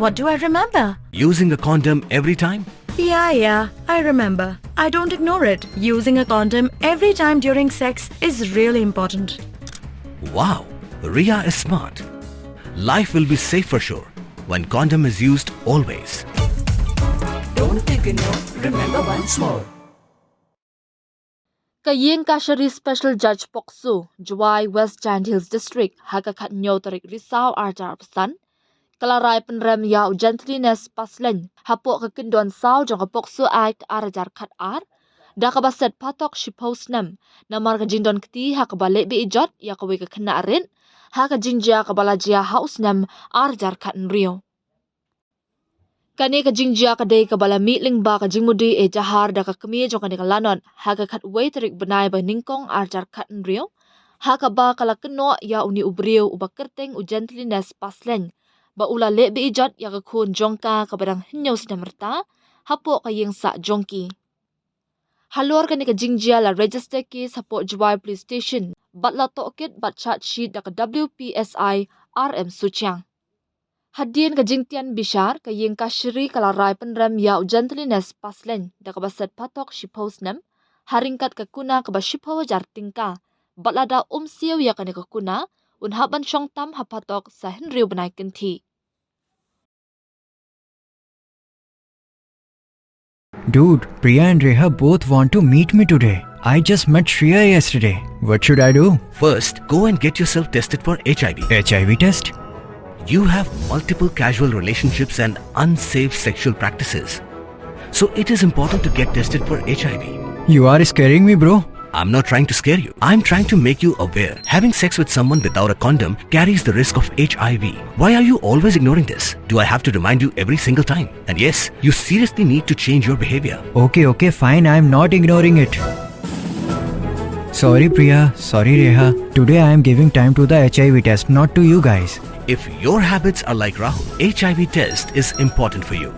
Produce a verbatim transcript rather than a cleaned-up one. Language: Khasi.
What do I remember? Using a condom every time? Yeah, yeah, I remember. I don't ignore it. Using a condom every time during sex is really important. Wow, Ria is smart. Life will be safe for sure when condom is used always. Don't ignore, remember once more. Ka Iingkashari Special Judge POCSO, Jowai West Jaintia Hills District, ha ka khathynñiew tarik Risaw arhajar arphew san, ka la rai pynrem ïa u Gentleness Paslein hapoh ka kyndon saw jong ka POCSO Act arhajar khatar, da kaba set phatok shiphew snem, namar ka jingdon kti ha kaba leh be-ijot ïa kawei ka khynnah rit, ha ka jingjia kaba la jia ha u snem arhajar khathynriew. Kane ka jingjia ka dei kaba la mih lyngba ka jingmudui ejahar da ka kmie jong kane ka lanot ha ka khatwei tarik bnai ba nyngkong arhajar khathynriew, ha kaba ka la kynnoh ïa une u briew uba kyrteng u Gentleness Paslein ba u la leh be-ijot ïa ka khun jong ka kaba dang hynñiew snem rta hapoh ka ïingsah jong ki. Halor kane ka jingjia la register case hapoh Jowai Police Station bad la tohkit bad charge sheet da ka W P S I R M Suchiang. Hadien ka jingtian bishar, ka Iingkashari ka la rai pynrem ïa u Gentleness Paslein da kaba set phatok shiphew snem, ha ryngkat ka kuna kaba shiphew hajar tyngka, bad lada um siew ïa kane ka kuna, un hap ban shong tam ha phatok sa hynriew bnai kynthih. Dude, Priya and Reha both want to meet me today. I just met Shreya yesterday. What should I do? First, go and get yourself tested for H I V. H I V test? You have multiple casual relationships and unsafe sexual practices. So it is important to get tested for H I V. You are scaring me, bro. I'm not trying to scare you. I'm trying to make you aware. Having sex with someone without a condom carries the risk of H I V. Why are you always ignoring this? Do I have to remind you every single time? And yes, you seriously need to change your behavior. Okay, okay, fine. I'm not ignoring it. Sorry, Priya. Sorry, Reha. Today I am giving time to the H I V test, not to you guys. If your habits are like Rahul, H I V test is important for you.